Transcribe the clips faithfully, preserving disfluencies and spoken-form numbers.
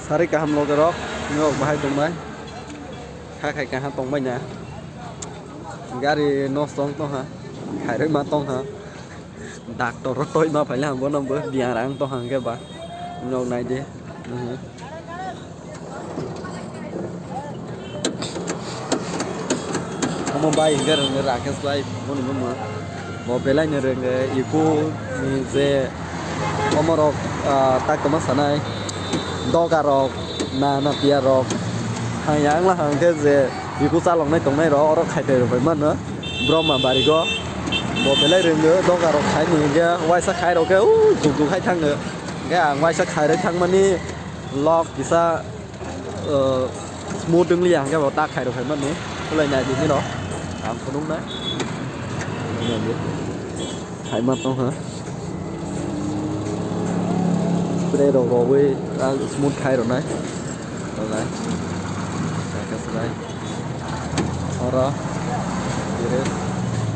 Sari kaham loge rok, nok bahai tongbai. Kha khai kaha tongbai na. Gari nosto wng tongha. Khairoi ma tongha. Doctor rok toi ma phaile ang bono bo biang rang tongha hwnkhe ba. Nok nai di. Mhm. Omo bai hwnkhe rwngkhe Rakesh bai, boni bumung. Bo belai no rwngkhe iku ni je omo rok, ah, tak tongma sanai doga rok, na na piya rok. Hang yang la hang khe je iku chalok nai tongnai rok oro khai thai rok bai mano. Broma bari go. Bo belai rwngkhe doga rok khai ni hwnkhe waisa khai rok khe u juk juk khai thang khe. Hwnkhe ang waisa khai rok thang mani lok kisa uh, smooth wng liya hwnkhe bo tak khairok hai mani. Khulai nai di nino. Ang phunuk nai. Nai di. Hai ma tong ha. Spray rok rogwi ang smooth khai rok nai. Nai. Nai kha slai. Oro. Dire.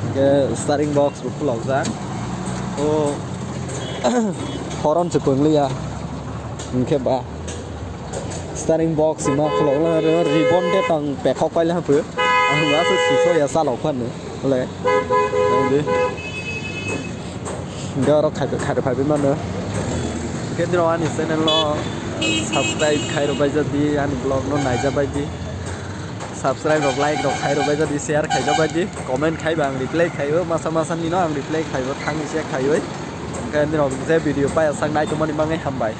Hwnkhe steering box bo khulok jak. O. Horon se kwng liya. Hwnkhe ba. Steering box ma khulok la ribbon de tang pekhok paila haphu. Ang wasu siso ya salok phanu. Le. Ang di. Garo khai khai phai mano. Kendro ani channel no subscribe khai rok bai jadi ani vlog no naija bai di. Subscribe rok like rok khai rok bai jadi share khai rok bai di. Comment khai ba ang reply khai o masa masa ni no ang reply khai o thang se khai o. Kendro je video pa ya sak nai to mani mangai hambai.